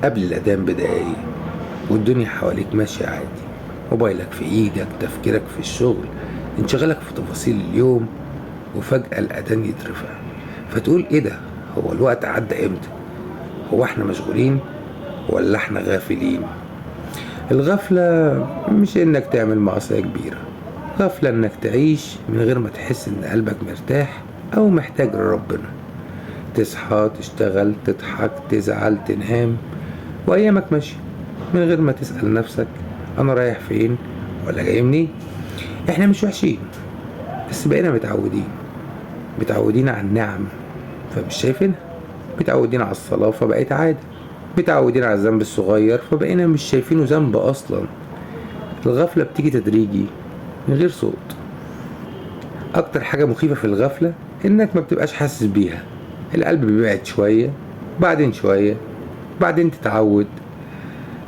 قبل الأذان بدقايق، والدنيا حواليك ماشية عادي، موبايلك في إيدك، تفكيرك في الشغل، انشغالك في تفاصيل اليوم، وفجأة الأذان يترفع فتقول إيه ده؟ هو الوقت عدى إمتى؟ هو إحنا مشغولين ولا إحنا غافلين؟ الغفلة مش إنك تعمل معصية كبيرة، غفلة إنك تعيش من غير ما تحس إن قلبك مرتاح أو محتاج لربنا. تصحى، تشتغل، تضحك، تزعل، تنام، وأيامك ماشية من غير ما تسأل نفسك أنا رايح فين ولا جاي منين. إحنا مش وحشين، بس بقينا متعودين، متعودين على النعم فمش شايفينها، متعودين على الصلاة فبقت عادة، متعودين على الذنب الصغير فبقينا مش شايفينه ذنب أصلا. الغفلة بتيجي تدريجي من غير صوت. أكتر حاجة مخيفة في الغفلة إنك ما بتبقاش حاسس بيها. القلب بيبعد شوية، بعدين شوية، بعدين تتعود،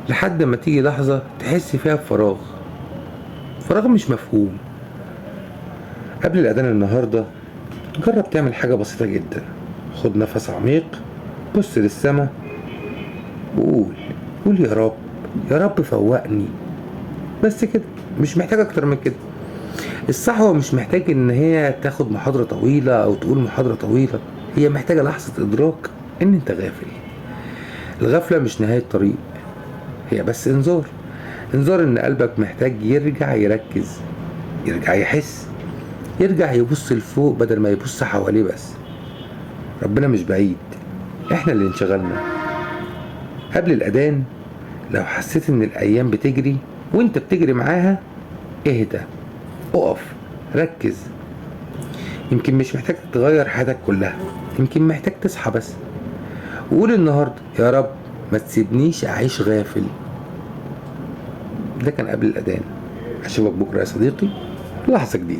لحد ما تيجي لحظة تحس فيها بفراغ، فراغ مش مفهوم. قبل الأذان النهاردة جرب تعمل حاجة بسيطة جدا. خد نفس عميق، بص للسما وقول، قول يا رب، يا رب فوقني. بس كده، مش محتاج أكتر من كده. الصحوة مش محتاج إن هي تاخد محاضرة طويلة أو تقول محاضرة طويلة، هي محتاجة لحظة إدراك إن أنت غافل. الغفلة مش نهاية طريق، هي بس إنذار، إنذار إن قلبك محتاج يرجع يركز، يرجع يحس، يرجع يبص لفوق بدل ما يبص حواليه بس. ربنا مش بعيد، إحنا اللي انشغلنا. قبل الأذان لو حسيت إن الأيام بتجري وإنت بتجري معاها، اهدى، اقف، ركز. يمكن مش محتاج تغير حياتك كلها، يمكن محتاج تصحى بس. وقول النهاردة يا رب ما تسيبنيش أعيش غافل. ده كان قبل الأذان. أشوفك بكرة يا صديقي، لحظة جديدة.